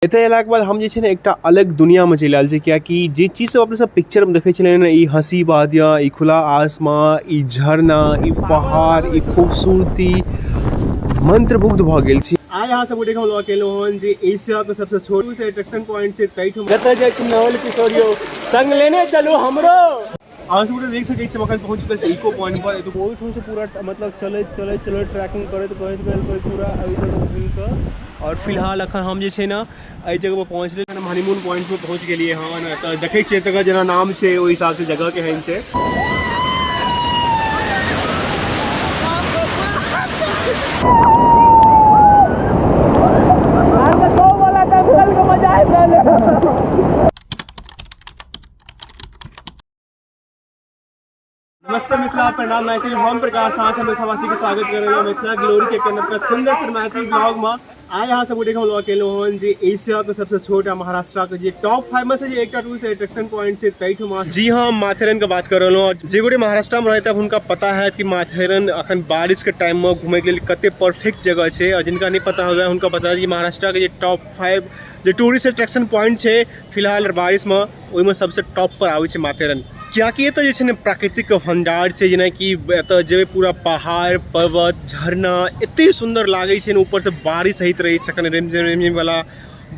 एतऽ एलाके बाद हम जे छै ने एकटा अलग दुनियामे चलि आयल छी, कियाकि जे चीज सब अपने सब पिक्चरमे देखै छलियै ने, ई हँसी वादियाँ, ई खुला आसमां, ई झरना, ई पहाड़, ई खूबसूरती, मंत्रमुग्ध भऽ गेल छी। आइ अहाँ सब गोटे के हम लऽ के एलहुँ हन जे एशिया के सबसँ छोट अट्रैक्शन पॉइंट छै ताहिठाम। जतऽ जाइ छी नवल किशोर यौ, संग लेने चलू हमरो। अहाँ सब गोटे देख सकै छी अखन पहुँच चुकल छी इको पॉइंट पर। एतऽ ओहिठाम से पूरा मतलब चलैत चलैत चलैत ट्रैकिंग करैत करैत करैत करैत पूरा एहि जगह घुमि कऽ और फिलहाल अखन हम जे छै ने एहि जगह पर पहुँचलियै। हम हनीमून पॉइंट पर पहुँच गेलियै हन। एतऽ देखै छियै एतऽ जेना नाम छै ओहि हिसाब से जगह केहन छै। नमस्ते मिथिला, प्रणाम मैथिल। हम प्रकाश अहाँ सब मिथिलावासी के स्वागत कर रहे हैं मिथिला ग्लोरी के एक नवका सुंदर सन मैथिली ब्लॉग में। आइ अहाँ सब गोटे के हम लऽ के एलहुँ हन जे एशिया के सबसे छोट आ महाराष्ट्र के जे टॉप 5 में से जे एकटा टूरिस्ट अट्रैक्शन पॉइंट छै ताहिठाम। जी हाँ, माथेरन के बात कर रहलहुँ। और जे गोटे महाराष्ट्र में रहैत हुनका पता है कि माथेरन अखन बारिश के टाइम में घूमे के लेल कते परफेक्ट जगह छै। और जिनका नहीं पता होगा हुनका बता दी महाराष्ट्र के जे टॉप 5 जे टूरिस्ट अट्रैक्शन पॉइंट छै फिलहाल बारिश में, ओहिमे सबसे टॉप पर आबै छै माथेरन। कियाकि एतऽ जे छै ने प्राकृतिक भंडार छै, जेनाकि एतऽ जेबै पूरा पहाड़ पर्वत झरना एते सुन्दर लागै छै ने, ऊपर से बारिश होइत रहै छै अखन रिमझिम रिमझिम वाला,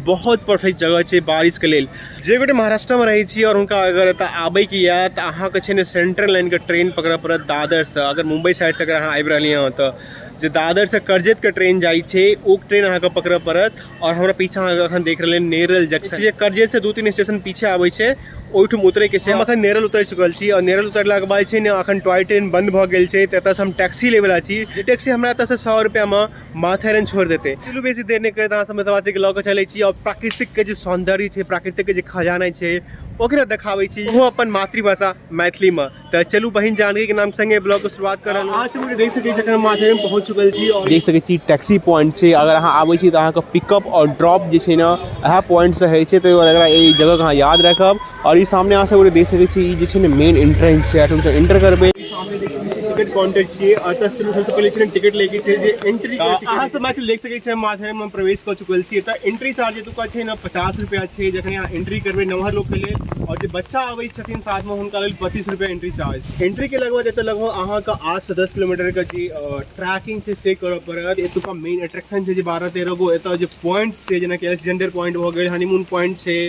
बहुत परफेक्ट जगह छै बारिश के लेल। जे गोटे महाराष्ट्रमे रहै छी और हुनका अगर एतऽ आबैके यऽ तऽ अहाँके छै ने सेंट्रल लाइनके ट्रेन पकड़ऽ पड़त दादरसँ। अगर मुम्बई साइडसँ अगर अहाँ आबि रहलियै हँ तऽ जे दादरसँ करजतके ट्रेन जाइ छै ओ ट्रेन अहाँके पकड़ऽ पड़त। और हमरा पीछा अहाँ अखन देख रहलियै नेरल जंक्शन, जे करजत से 2-3 स्टेशन पीछे आबै छै ओहिठाम उतरैके छै। हम अखन नेरल उतरि चुकल छी और नेरल उतरलाके बाद छै ने अखन टॉय ट्रेन बंद भऽ गेल छै, तऽ एतऽसँ हम टैक्सी लेवला छी। जे टैक्सी हमरा एतऽसँ 100 रुपैआमे माथेरन छोड़ि देतै। चलू बेसी देर नहि करैत अहाँ सब मिथिलावासीके लऽ कऽ चलै छी और प्राकृतिकके जे सौन्दर्य छै, प्राकृतिकके जे खजाना छै ओकरा देखाबै छी, ओहो अपन मातृभाषा मैथिलीमे। तऽ चलू बहिन जानकी के नाम संगे ब्लॉग के शुरुआत कर रहल। अहाँ सब देख सकै छी अखन माथेरन पहुंच चुकल छी और देख सकै छी टैक्सी पॉइंट छै। अगर अहाँ आबै छी तऽ अहाँके पिकअप और ड्रॉप जे छै ने इएह पॉइंट से होइ छै, तऽ एकरा ई जगह के अहाँ याद राखब। और ई सामने अहाँ सब देख सकै छी ई जे छै ने मेन एंट्रेंस छै, एहिठाम से एंटर करबै। सामने देख सकै छी टिकट काउंटर छियै और एतऽ चलू सबसँ पहिले छै ने टिकट लैके छै जे एंट्री। अहाँ सब मैथिल देख सकै छी माथेरन में प्रवेश कऽ चुकल छी। एतऽ एंट्री चार्ज एतुका छै ने 50 रुपया छै जखन अहाँ एंट्री करबै नमहर लोकके लेल, और जे बच्चा आबै छथिन साथ में हुनका लेल 25 रुपया एंट्री चार्ज। एंट्री के लगभग एतऽ लगभग अहाँके 8 से 10 किलोमीटर के जे ट्रैकिंग छै से करऽ पड़त। एतुका मेन अट्रैक्शन छै जे 12-13 गो एतऽ जे पॉइंट छै, जेनाकि अलेक्जेंडर पॉइंट भऽ गेल, हनीमून पॉइंट छै,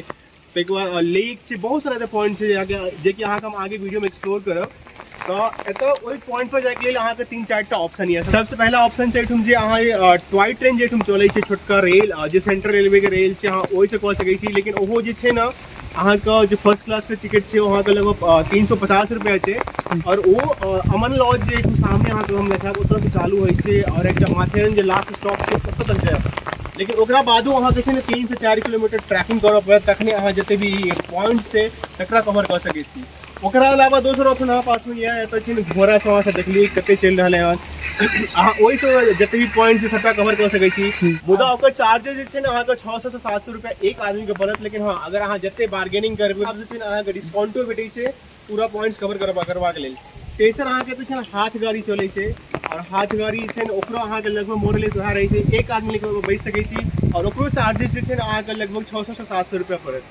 ताहिके बाद लेक छै, बहुत सारा एतऽ पॉइंट छै जेकि अहाँके हम आगे वीडियो में एक्सप्लोर करब। तऽ एतऽ ओहि पॉइंट पर जाइके लेल अहाँके 3-4 टा ऑप्शन यऽ। सबसँ पहिला ऑप्शन छै एहिठाम जे अहाँ टॉय ट्रेन जे एहिठाम चलै छै छोटका रेल, जे सेंट्रल रेलवे के रेल छै, अहाँ ओहिसँ कऽ सकै छी। लेकिन ओहो जे छै ने अहाँके जे फर्स्ट क्लासके टिकट छै ओ अहाँके लगभग 350 रुपैआ छै। और ओ अमन लॉज जे एहिठाम सामने अहाँके हम देखायब ओतऽसँ चालू होइ छै और एकटा माथेरन जे लास्ट स्टॉप छै ओतऽ तक जायब। लेकिन ओकरा बादो अहाँके छै ने 3 से 4 किलोमीटर ट्रैकिंग करऽ पड़त, तखने अहाँ जते भी पॉइंट छै तकरा कवर कऽ सकै छी। ओकरा अलावा दोसर ऑप्शन अहाँ पासमे यऽ, एतऽ छै ने घोड़ा सब अहाँ सब देखलियै कते चलि रहलै हन, अहाँ ओहिसँ जते भी पॉइंट छै सबटा कवर कऽ सकै छी। मुदा ओकर चार्जेस जे छै ने अहाँके 600 से 700 रुपया एक आदमीके पड़त। लेकिन हँ, अगर अहाँ जते बार्गेनिंग करबै आब जे छै ने अहाँके डिस्काउंटो भेटै छै पूरा पॉइंट्स कवर करबाक लेल। तेसर अहाँके तऽ छै ने हाथ गाड़ी चलै छै, और हाथ गाड़ी छै ने ओकरो अहाँके लगभग मोरलेस वएह रहै छै, एक आदमी लेके ओहिमे बैस सकै छी और ओकरो चार्जेस जे छै ने अहाँके लगभग 600 से 700 रुपया पड़त।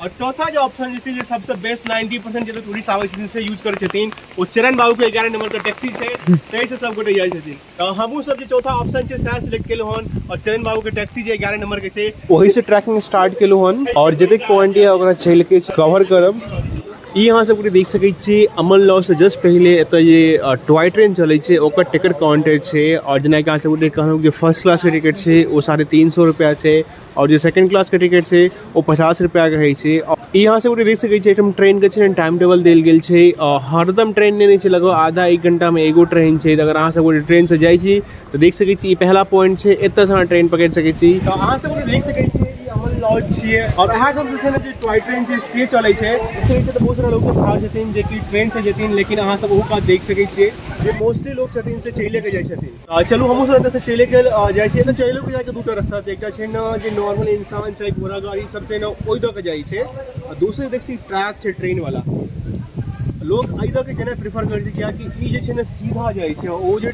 और चौथा जे ऑप्शन जे छै जे सबसँ बेस्ट 90% जते टूरिस्ट आबै छथिन से यूज करै छथिन, ओ चरण बाबूके 11 नंबरके टैक्सी छै, ताहिसँ सब गोटे जाइ छथिन। तऽ हमहूँ सब जे चौथा ऑप्शन छै सएह सिलेक्ट केलहुँ हन और चरण बाबूके टैक्सी जे 11 नंबरके छै ओहिसँ ट्रैकिंग स्टार्ट केलहुँ हन और जतेक पॉइंट यऽ ओकरा चलिके कवर करब। ई अहाँ सब गोटे देख सकै छी अमन लॉज से जस्ट पहिले एतऽ जे टॉय ट्रेन चलै छै ओकर टिकट काउंटर छै। और जेनाकि अहाँ सब गोटे कहलहुँ जे फर्स्ट क्लासके टिकट छै ओ 350 रुपैआ छै और जे सेकंड क्लास के टिकट छै ओ 50 रुपैआ के होइ छै। ई अहाँ सब गोटे देख सकै छी एहिठाम ट्रेन के छै ने टाइम टेबल देल गेल छै। हरदम ट्रेन नहि छै, लगभग आधा एक घंटा में एगो ट्रेन छै। अगर अहाँ सब गोटे ट्रेन से जाइ छी तऽ देख सकै छी ई पहला पॉइंट छै, एतऽ से अहाँ ट्रेन पकड़ि सकै छी। तऽ अहाँ सब गोटे देख सकै छी ई अमन लॉज छियै और अहाँ जे छै ने जे टॉय ट्रेन छै से चलै छै। छै तऽ बहुत सारा लोक सब ठाढ़ छथिन जे कि ट्रेन से जेथिन, लेकिन अहाँ सब ओहू कात देख सकै छियै जे मोस्टली लोक छथिन से चलिए के जाइ छथिन। चलू हमहूँ सब एतऽसँ चलिए के जाइ छियै। एतऽ चलियो के जाइके दूटा रस्ता छै, एकटा छै ने जे नॉर्मल इंसान छै घोड़ा गाड़ी सब छै ने ओहि दऽ के जाइ छै, आ दोसर देख छी ट्रैक छै ट्रेन वाला। लोक एहि दऽ के जेनाइ प्रेफर करै छै, कियाकि ई जे छै ने सीधा जाइ छै। ओ जे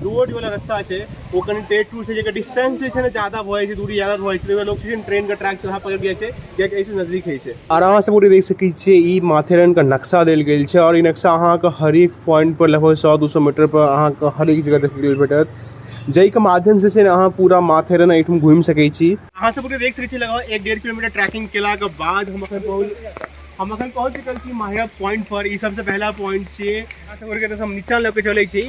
रोड वाला रस्ता छै ओ कनि टेढ़ टूर छै, जेकर डिस्टेंस जे छै ने ज्यादा भऽ जाइ छै, दूरी ज्यादा भऽ जाइ छै। ताहि लोक जे छै ट्रेनके ट्रैक से पकड़ि जाइ छै, कियाकि एहिसँ नजदीक होइ छै। आओर अहाँ सब गोटे देख सकै छियै, ई माथेरनके नक्शा देल गेल छै आओर ई नक्शा अहाँके हरेक पॉइंट पर लगभग 100-200 मीटर पर अहाँके हरेक जगह देखै लेल भेटत, जाहिके माध्यमसँ छै ने अहाँ पूरा माथेरन एहिठाम घुमि सकै छी। अहाँ सब गोटे देख सकै छी, लगभग 1-1.5 किलोमीटर ट्रैकिंग केलाके बाद हम अखन पहुँच चुकल छी माहिरा पॉइंट पर। ई सबसँ पहला पॉइंट छियै। अहाँ सब गोटे हम नीचा लऽ के चलै छी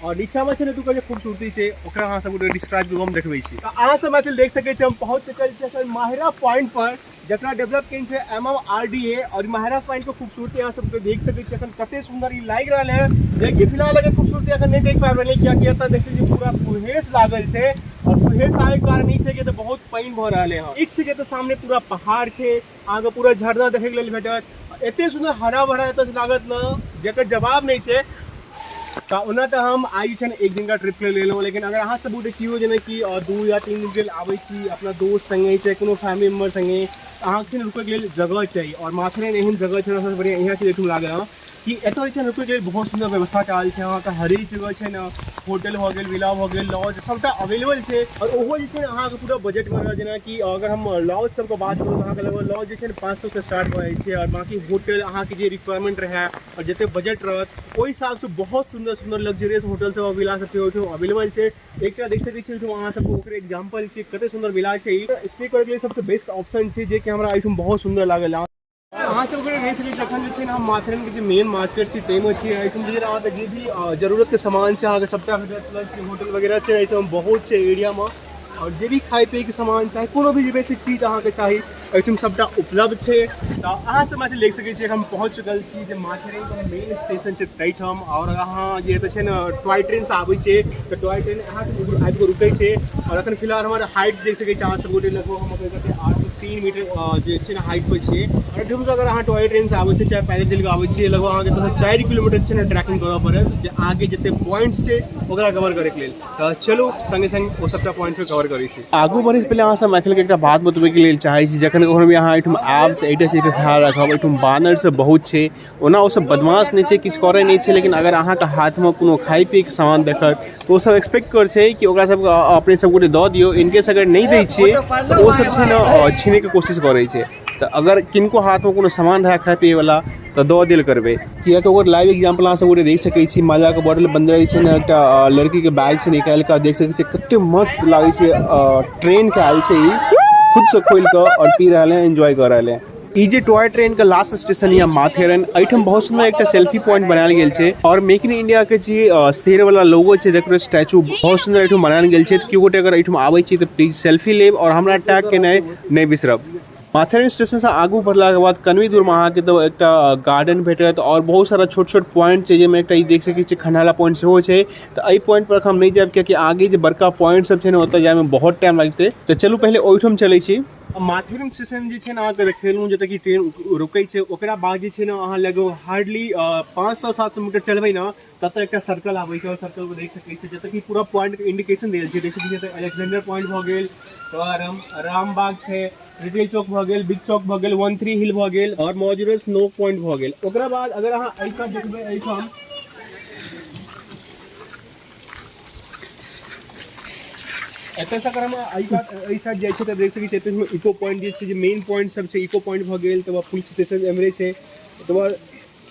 आओर नीचामे छै ने एतुका जे खूबसूरती छै, ओकरा अहाँ सब गोटे डिस्क्राइब कऽ हम देखबै छी। तऽ अहाँ सब मैथिल देख सकै छी, हम पहुँच चुकल छी अखन माहिरा पॉइंट पर, जकरा डेवलप केने छै MMRDA। आओर माहिरा पॉइंट के खूबसूरती अहाँ सबके देख सकै छी, अखन कते सुंदर ई लागि रहल है, जेकि फिलहाल अगर खूबसूरती अखन नहि देख पाबि रहल, कियाकि एतऽ देख सकै छी पूरा कुहेस लागल छै। आओर कुहेस लागै के कारण ई छै कि एतऽ बहुत पानि भऽ रहल है। एक से एतऽ सामने पूरा पहाड़ छै, अहाँके पूरा झरना देखैके लेल भेटत। एते सुंदर हरा भरा एतऽ लागत ने, जकर जवाब नहि छै। तऽ ओना तऽ हम आइ जे छै ने एक दिनका ट्रिप के लेलहुँ, लेकिन अगर अहाँ सब गोटे केओ जेनाकि 2 या 3 दिन के लेल आबै छी अपना दोस्त संगे, चाहे कोनो फैमिली मेम्बर संगे, तऽ अहाँके छै ने रुकैके लेल जगह चाही। आओर माथेरन एहन जगह छै, सबसँ बढ़िआँ इएह चीज एहिठाम लागल हँ कि एतऽ जे छै ने रुकैके लेल बहुत सुन्दर व्यवस्था कयल छै। अहाँके हरेक जगह छै ने होटल भऽ गेल, विला भऽ गेल, लॉज, सबटा अवेलेबल छै। आओर ओहो जे छै ने अहाँके पूरा बजटमे रहत। जेनाकि अगर हम लॉज सबके बात करू तऽ अहाँके लगभग लॉज जे छै ने 500सँ स्टार्ट भऽ जाइ छै। आओर बाँकी होटल अहाँके जे रिक्वायरमेंट रहए आओर जते बजट रहत, ओहि हिसाबसँ बहुत सुन्दर सुन्दर लग्जरियस होटल सब आओर विला सब छै, ओहिठाम अवेलेबल छै। एकटा देख सकै छी ओहिठाम अहाँ सबके, ओकरे एग्जाम्पल छै, कते सुन्दर विला छै। ई स्टे करैके लेल सबसँ बेस्ट ऑप्शन छै, जे कि हमरा एहिठाम बहुत सुन्दर लागल। अहाँ सबके देख सकै छी, अखन जे छै ने हम माथेरनके जे मेन मार्केट छै ताहिमे छी। एहिठाम जे छै अहाँके जे भी जरूरतके सामान छै, अहाँके सबटा भेटत। प्लस होटल वगैरह छै एहि सबमे बहुत छै एरियामे। आओर जे भी खाइ पियैके सामान चाही, कोनो भी जे बेसिक चीज अहाँके चाही, एहिठाम सबटा उपलब्ध छै। तऽ अहाँ सब मैथिल देख सकै छी, हम पहुँच चुकल छी जे माथेरनके मेन स्टेशन छै ताहिठाम। आओर अहाँ जे एतऽ छै ने टॉय ट्रेनसँ आबै छै, तऽ टॉय ट्रेन अहाँके आबि कऽ रुकै छै। आओर अखन फिलहाल हमर हाइट देख सकै छी अहाँ सब गोटे, लगभग हम अखन कते 803 मीटर जे छै ने हाइट पर छियै। आओर एहिठामसँ अगर अहाँ टॉय ट्रेनसँ आबै छियै, चाहे पैदल चलि कऽ आबै छियै, लगभग अहाँके एतऽसँ 4 किलोमीटर छै ने ट्रैकिंग करऽ पड़त, जे आगे जते पॉइंट्स छै ओकरा कवर करैके लेल। तऽ चलू, संगे संग ओ सबटा पॉइंट्स कवर करै छी। आगू बढ़ै से पहिले अहाँ सब मैथिलके एकटा बात बतबैके लेल चाहै छी। जखन कखनो भी अहाँ एहिठाम आयब तऽ एकटा चीजके ख्याल राखब, एहिठाम बानर सब बहुत छै। ओना ओसब बदमाश नहि छै, किछु करै नहि छै, लेकिन अगर अहाँके हाथमे कोनो खाइ पियैके सामान देखत तऽ ओसब एक्सपेक्ट करै छै कि ओकरा सबके अपने सब गोटे दऽ दियौ। इनकेस अगर नहि दै छियै तऽ ओसब छै ने छीनैके कोशिश करै छै। तऽ अगर किनको हाथमे कोनो सामान रहए खाइ पियैवला तऽ दऽ देल करबै, किएकि ओकर लाइव एग्जाम्पल अहाँ सब गोटे देख सकै छी। माजाके बॉटल बन्दर जे छै ने एकटा लड़कीके बैगसँ निकालि कऽ, देख सकै छियै कते मस्त लागै छै। ट्रेनके आयल छै, ई खुदसँ खोलि कऽ आओर पी रहल है, एन्जॉय कऽ रहल है। ई जे टॉय ट्रेन के लास्ट स्टेशन या माथेरन, एहिठाम बहुत सुंदर एकटा सेल्फी पॉइंट बनायल गेल छै। और मेक इन इंडिया के जे शेर वाला लोगो छै, जकर स्टैचू बहुत सुंदर एहिठाम बनायल गेल छै। केओ गोटे अगर एहिठाम आबै छी तऽ प्लीज सेल्फी लेब और हमरा टैग केनाइ नहि बिसरब। माथेरन स्टेशन से आगू बढ़लाके बाद कनि दूरमे अहाँके तऽ एकटा गार्डन भेटत और बहुत सारा छोट छोट पॉइंट छै, जाहिमे एकटा ई देख सकै छियै खंडाला पॉइंट सेहो छै। तऽ एहि पॉइंट पर हम नहि जायब, कियाकि आगे जे बड़का पॉइंट सब छै ने, ओतऽ जायमे बहुत टाइम लगतै। तऽ चलू, पहिले ओहिठाम चलै छी। माथेरन स्टेशन जे छै ने अहाँके देखेलहुँ, जतऽ कि ट्रेन रुकै छै। ओकरा बाद जे छै ने अहाँ लगभग हार्डली 500-700 मीटर चलबै ने, ततऽ एकटा सर्कल आबै छै। और सर्कल पर देख सकै छियै, जतऽ कि पूरा पॉइंट के इंडिकेशन देल छै। देख सकै छियै, अलेक्जेंडर पॉइंट भऽ गेल, तऽ रामबाग छै, रिटेल चौक भऽ गेल, बिग चौक भऽ गेल, 13 हिल भऽ गेल और मॉड्यूलस नो पॉइंट भऽ गेल। ओकरा बाद अगर अहाँ एहि देखबै एहिठाम एतऽसँ अगर हम एहि कात एहि साइड जाइ छियै तऽ देख सकै छियै एतऽ इको पॉइंट जे छै, जे मेन पॉइंट सब छै। इको पॉइंट भऽ गेल, तकर बाद पुलिस स्टेशन एम्हरे छै, तकर बाद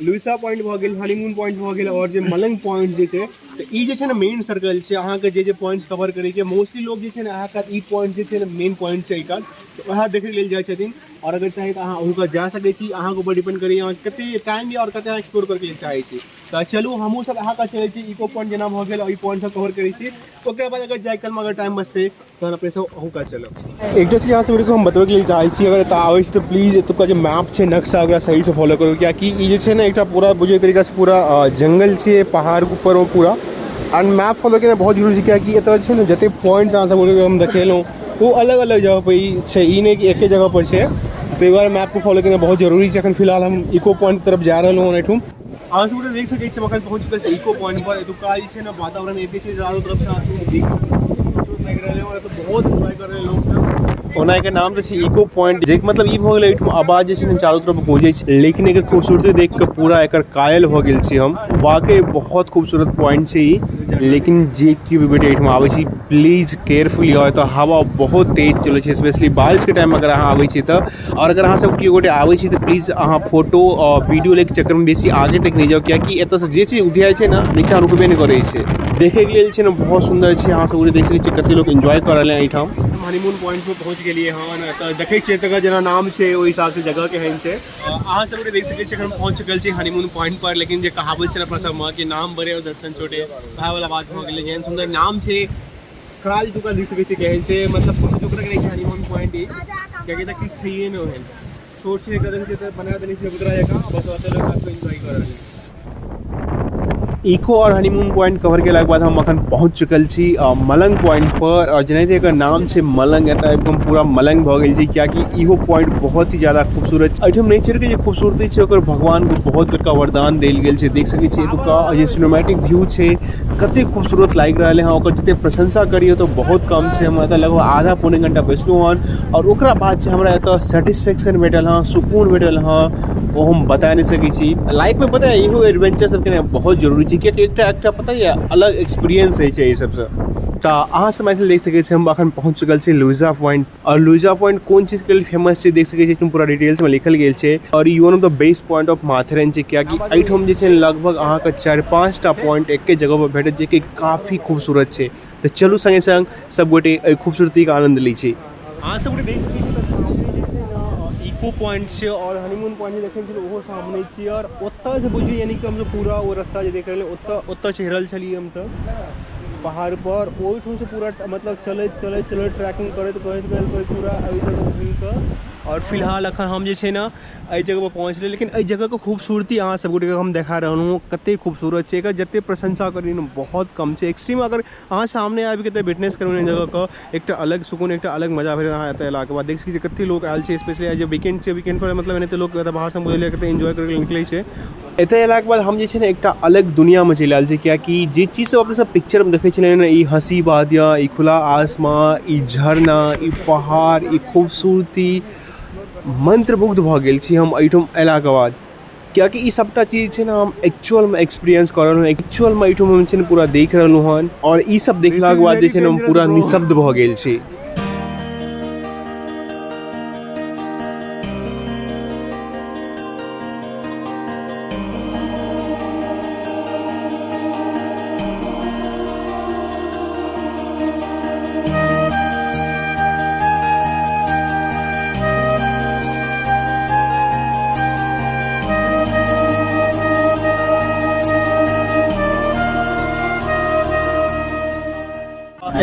लुइसा पॉइंट भऽ गेल, हनीमून पॉइंट भऽ गेल और जे मलंग पॉइंट जे छै। तऽ ई जे छै ने मेन सर्कल छै। अहाँके जे जे पॉइंट्स कवर करैके, मोस्टली लोग जे छै ने अहाँके ई पॉइंट जे छै ने मेन पॉइंट छै एहि कात, तऽ वएह देखै लेल जाइ छथिन। और अगर चाही तऽ अहाँ ओहुका जा सकै छी। अहाँके ऊपर डिपेंड करैए अहाँ कते टाइम यऽ और कते अहाँ एक्सप्लोर करैके लेल चाहै छी। तऽ चलू, हमहूँ सब अहाँके चलै छी। इको पॉइंट जेना भऽ गेल, ई पॉइंट सब कवर करै छी। ओकरा बाद अगर जाय कालमे अगर टाइम बचतै तहन अपने सब अहूँ चलब। एकटा चीज अहाँ सबके हम बतबैके लेल चाहै छी, अगर एतऽ आबै छी तऽ प्लीज एतुका जे मैप छै, नक्शा, ओकरा सहीसँ फॉलो करू, कियाकि ई जे छै ने एकटा पूरा बुझै तरीकासँ पूरा जंगल छै पहाड़के ऊपरमे पूरा। एंड मैप फॉलो केनाइ बहुत जरूरी छै, कियाकि एतऽ जे छै ने जते पॉइंट्स अहाँ सबके हम देखेलहुँ, ओ अलग अलग जगह पर ई छै, ई नहि कि एके जगह पर छै। ताहि दुआरे मैपके फॉलो केनाइ बहुत जरूरी छै। अखन फिलहाल हम इको पॉइंट तरफ जा रहलहुँ हन एहिठुम। अहाँ सब देख सकै छी, अखन पहुँच चुकल छी इको पॉइंट पर। एतुका जे छै ने वातावरण एते छै, चारू तरफ से अहाँ देख खूबसूरत लागि रहल है और एतऽ बहुत एंजॉय कर रहे लोग सब। ओना एकर नाम तऽ छै इको पॉइंट, जे मतलब ई भऽ गेलै एहिठाम आवाज जे छै ने चारू तरफ गूंजै छै, लेकिन एकर खूबसूरती देख कऽ पूरा एकर कायल भऽ गेल छी हम। वाकई बहुत खूबसूरत पॉइंट छै ई। लेकिन जे केओ भी गोटे एहिठाम आबै छी प्लीज केयरफुली आउ, एतऽ हवा बहुत तेज चलै छै, स्पेशली बारिशके टाइममे अगर अहाँ आबै छी तऽ। आओर अगर अहाँ सब केओ गोटे आबै छी तऽ प्लीज अहाँ फोटो आओर वीडियो लैके चक्करमे बेसी आगे तक नहि जाउ, कियाकि एतऽसँ जे चीज उधियाइ छै ने नीचाँ रुकबे नहि करै छै। देखैके लेल छै ने बहुत सुन्दर छै, अहाँ सब गोटे देख सकै छियै कते लोक एन्जॉय कऽ रहल है एहिठाम। हनीमून पॉइंट पर पहुँच गेलियै हन, एतऽ देखै छियै एतऽ जेना नाम छै ओहि हिसाबसँ जगह केहन छै। अहाँ सब गोटे देख सकै छियै एखन पहुँच चुकल छी हनीमून पॉइंट पर। लेकिन जे कहावत छै अपना सबमे कि नाम बड़े और दर्शन छोटे, वएह वाला बात भऽ गेलै। जेहन सुन्दर नाम छै कराल चुकल देख सकै छियै केहन छै, मतलब कोनो जोकरक नहि छै हनीमून पॉइंट ई, कियाकि एतऽ किछु छैहे नहि ओहन। छोट छै एतऽ देखै छियै तऽ बना देने छै चबूतरा जकाँ, बस ओतऽ लोक आबि कऽ एन्जॉय कऽ रहल छै। इको और हनीमून पॉइंट कवर केलाके बाद हम अखन पहुँच चुकल छी मलंग पॉइंट पर। और जेनाहिते एकर नाम छै मलंग, एतऽ आबि कऽ हम पूरा मलंग भऽ गेल छी, कियाकि इहो पॉइंट बहुत ही ज्यादा खूबसूरत छै। एहिठाम नेचर के जे खूबसूरती छै ओकर भगवान के बहुत बड़का वरदान देल गेल छै। देख सकै छियै एतुका जे सिनेमैटिक व्यू छै कते खूबसूरत लागि रहल है, ओकर जते प्रशंसा करियौ तऽ बहुत कम छै। हम एतऽ लगभग आधा पौने घंटा बैसलहुँ हन और ओकरा बाद छै हमरा एतऽ सेटिस्फेक्शन भेटल हँ, सुकून भेटल हँ, ओ हम बता नहि सकै छी। लाइफमे पता है इहो एडवेंचर सब केनाइ बहुत जरूरी छै, कियाकि एकटा एकटा पता यऽ अलग एक्सपीरियंस होइ छै एहि सबसँ। तऽ अहाँ सब मैथिल देख सकै छी हम अखन पहुँच चुकल छी लुइजा पॉइंट। और लुइजा पॉइंट कोन चीजके लेल फेमस छै देख सकै छी पूरा डिटेल्समे लिखल गेल छै। और ई one of the best point of Matheran छै, कियाकि एहिठाम जे छै लगभग अहाँके 4-5 टा पॉइंट एके जगह पर भेटत, जेकि काफी खूबसूरत छै। तऽ चलू सङ्गे सङ्ग सब गोटे एहि खूबसूरतीके आनन्द लै छी। अहाँ सब गोटे देख सकै छी तऽ सामने जे छै ने इको पॉइंट छै और हनीमून पॉइंट जे देखै छलियै ओहो सामने छै। और ओतऽ से बुझियौ यानी कि हमसब पूरा ओ रास्ता जे देख रहल ओतऽ ओतऽ चढ़ल छलियै हमसब पहाड़ पर, ओहिठाम से पूरा मतलब चलैत चलैत चलैत ट्रैकिंग करैत करैत करैत करैत पूरा एहि जगह घुमि कऽ और फिलहाल अखन हम जे छै ने एहि जगह पर पहुँचलियै। लेकिन एहि जगहके खूबसूरती अहाँ सब गोटेके हम देखा रहलहुँ कते खूबसूरत छै, एकर जते प्रशंसा करी ने बहुत कम छै। एक्सट्रीम अगर अहाँ सामने आबिके तऽ विटनेस करू एहि जगहके, एकटा अलग सुकून एकटा अलग मजा भेटत अहाँ एतऽ अयलाके बाद। देख सकै छियै कते लोक आयल छै, स्पेशली आइ जे वीकेंड छै, वीकेंड पर मतलब एनाहिते लोक एतऽ बाहरसँ बुझलियै कते एन्जॉय करैके लेल निकलै छै। एतऽ अयलाके बाद हम जे छै ने एकटा अलग दुनियामे चलि आयल छी, कियाकि जे चीज सब अपने सब पिक्चरमे देखै छलियै ने, ई हँसी वादियाँ, ई खुला आसमान, ई झरना, ई पहाड़, ई खूबसूरती, मन्त्रमुग्ध भऽ गेल छी हम एहिठाम अयलाके बाद। कियाकि ई सबटा चीज छै ने हम एक्चुअलमे एक्सपीरियंस कऽ रहलहुँ, एक्चुअलमे एहिठाम हम छै ने पूरा देख रहलहुँ हन। आओर ई सब देखलाके बाद जे छै ने हम पूरा निःशब्द भऽ गेल छी।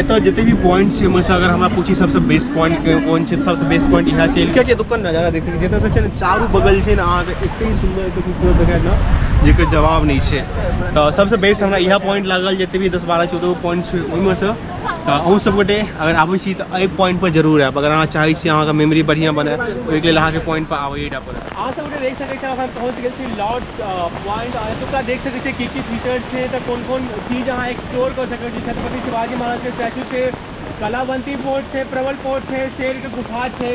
एतऽ जते भी पॉइंट छै ओहिमे से अगर हमरा पूछी सबसँ बेस्ट पॉइंट कोन छै, सबसँ बेस्ट पॉइंट इएह छै। कियाकि एतुका नजारा देख सकै छी, एतऽसँ छै ने चारू बगल छै ने अहाँके एते सुन्दर एते खूबसूरत देखायत ने जेकर जवाब नहि छै। तऽ सबसँ बेस्ट हमरा इएह पॉइंट लागल, जते भी 10 12 14 पॉइंट छै ओहिमे सँ। तऽ अहूँ सब गोटे अगर आबै छी तऽ एहि पॉइंट पर जरूर आयब। अगर अहाँ चाहै छी अहाँके मेमोरी बढ़िआँ बने ओहिके लेल अहाँके पॉइंट पर आबैए टा पड़त। अहाँ सब गोटे देख सकै छी अखन पहुँच गेल छी लॉर्ड्स पॉइंट। एतुका देख सकै छी की की फीचर छै, तऽ कोन कोन चीज अहाँ एक्सप्लोर कऽ सकै छी। छत्रपति शिवाजी महाराज के स्टैचू छै, कलावंती फोर्ट छै, प्रबल फोर्ट छै, शेर के गुफा छै,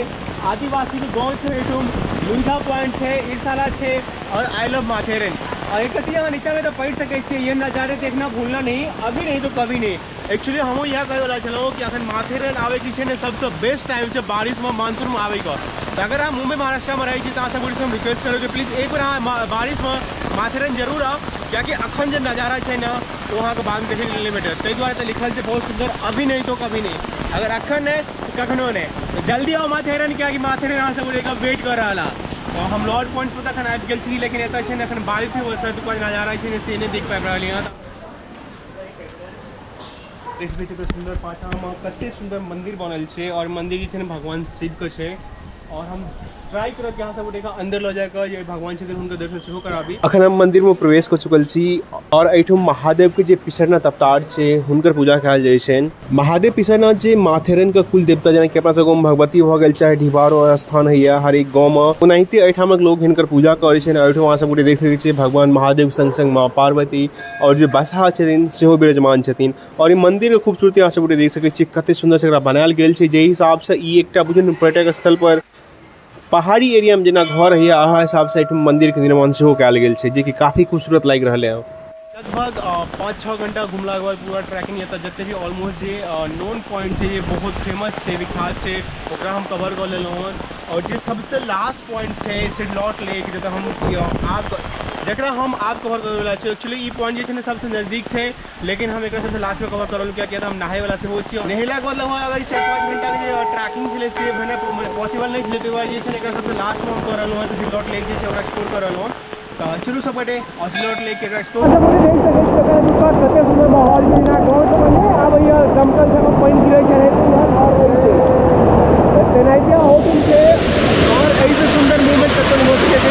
आदिवासी के गाँव छै एहिठाम, लुइजा पॉइंट छै, इरसाला छै और I love Matheran. और एक चीज अहाँ नीचा में तो पढ़ि सकै छियै, ये नज़ारे देखना भूलना नहीं, अभी नहीं तो कभी नहीं। एक्चुअली हमहूँ इएह कहै वला छलहुँ कि अखन माथेरन आबैके छै ने सबसँ बेस्ट टाइम छै बारिशमे, मानसूनमे आबैके। तऽ अगर अहाँ मुम्बई महाराष्ट्रमे रहै छी तऽ अहाँ सब गोटेसँ हम रिक्वेस्ट करब कि प्लीज एक बेर अहाँ बारिशमे माथेरन जरूर आउ, कियाकि अखन जे नजारा छै ने ओ अहाँके बादमे देखैके लेल नहि भेटत। ताहि दुआरे तऽ लिखल छै बहुत सुन्दर, अभी नहीं तो कभी नहीं, अगर अखन नहि तऽ कखनो नहि। तऽ जल्दी आउ माथेरन, कियाकि माथेरन अहाँ सब गोटेके वेट कऽ रहल है। तऽ हम लॉर्ड पॉइंट पर तऽ अखन आबि गेल छी, लेकिन एतऽ छै ने अखन बारिशके वजहसँ एतुका जे नजारा छै ने से नहि देख पाबि रहलियै हँ। देख सकै छियै सुन्दर पाछाँमे कते सुन्दर मन्दिर बनल छै और मन्दिर जे छै ने भगवान शिवके छै। और हम ट्राई करब कि अहाँ सब गोटेके अंदर लऽ जाके जे भगवान छथिन हुनकर दर्शन सेहो कराबी। अखन हम मंदिर में प्रवेश कऽ चुकल छी और एहिठाम महादेव के जे पिसरनाथ अवतार छै हुनकर पूजा कयल जाइ छनि। महादेव पिसरनाथ जे माथेरन के कुल देवता, जेनाकि अपना सब गाँव में भगवती भऽ गेल, चाहे ढिबारो स्थान होइए हरेक गाँव में, ओनाहिते एहिठामक लोक हिनकर पूजा करै छनि। एहिठाम अहाँ सब गोटे देख सकै छियै भगवान महादेव संग संग माँ पार्वती और जे बसहा छथिन सेहो विराजमान छथिन। और ई मंदिर के खूबसूरती अहाँ सब गोटे देख सकै छियै, कते सुंदर से एकरा बनायल गेल छै। जाहि हिसाब से ई एकटा बुझियौ ने पर्यटक स्थल पर पहाड़ी एरिया में जेना घर होइए, अहाँ हिसाब से एहिठाम मंदिर के निर्माण सेहो कयल गेल छै, जेकि काफी खूबसूरत लागि रहल है। लगभग 5-6 घंटा घुमलाके बाद पूरा ट्रैकिंग एतऽ जते भी ऑलमोस्ट जे नोन पॉइंट छै, जे बहुत फेमस छै, विख्यात छै, ओकरा हम कवर कऽ लेलहुँ हन। और जे सबसे लास्ट पॉइंट छै सिडलॉट लेक, जतऽ हम आब जकरा हम आब कवर करैवला छी। एक्चुअली ई पॉइंट जे छै ने सबसे नजदीक छै, लेकिन हम एकरा सबसे लास्टमे कवर करल, कियाकि हम नहायवला सेहो छी। नहेलाके बाद लगभग अगर 4-5 घंटाके जे ट्रैकिंग छलै से भेनाइ पॉसिबल नहि छलै, ताहि दुआरे जे छै ने एकरा सबसे लास्टमे हम कऽ रहलहुँ हँ। तऽ सिडलॉट लेक जे छै ओकरा एक्सप्लोर कऽ रहलहुँ हँ। तऽ चलू सब गोटे और सिडलॉट लेक के एकरा एक्सप्लोर। कते सुन्दर माहौल छै, जेना गाँव सबमे नहि आबैए दमकल सबमे पानि गिरै छै तेनाहिते होटल छै। और एहिसँ सुन्दर मूवमेंट कतौ नहि हो सकै छै।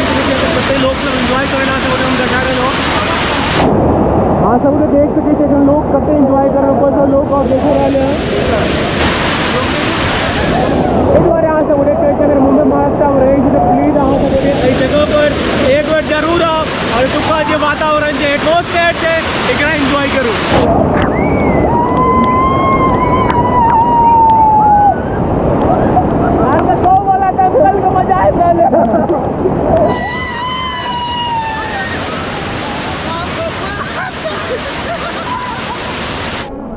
कते लोक सब एन्जॉय करै सब गोटे हम देखा रहलहुँ। अहाँ सबके देख सकै छियै एखन लोक कते एन्जॉय कर रहल, ऊपर लोक और देख रहल है। एहि दुआरे अहाँ सब गोटे कहै छी, अगर मुम्बई महाराष्ट्रमे रहै छी तऽ प्लीज अहाँ सब गोटे एहि जगह पर एक बेर जरूर आउ और एतुका जे वातावरण छै, एटमोस्फेयर छै, एकरा एन्जॉय करू। मजा आबि रहल है।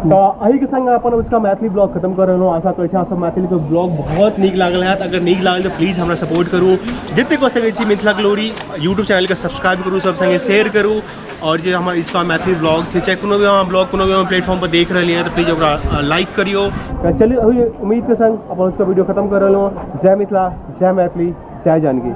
तऽ एहिके संग अपन उसका मैथिली ब्लॉग खत्म कर रहलहुँ। आशा करै छी अहाँ सब मैथिलीके ब्लॉग बहुत नीक लागल हैत। अगर नीक लागल तऽ प्लीज हमरा सपोर्ट करू, जतेक कऽ सकै छी मिथिला ग्लोरी यूट्यूब चैनलके सब्सक्राइब करू, सब संगे शेयर करू। और जे हमर इसका मैथिली ब्लॉग छै, चाहे कोनो भी अहाँ ब्लॉग कोनो भी अहाँ प्लेटफॉर्म पर देख रहलियै तऽ प्लीज ओकरा लाइक करियौ। तऽ चलू अभी उम्मीदके संग अपन उसका वीडियो खत्म कर रहलहुँ। जय मिथिला, जय मैथिली, जय जानकी।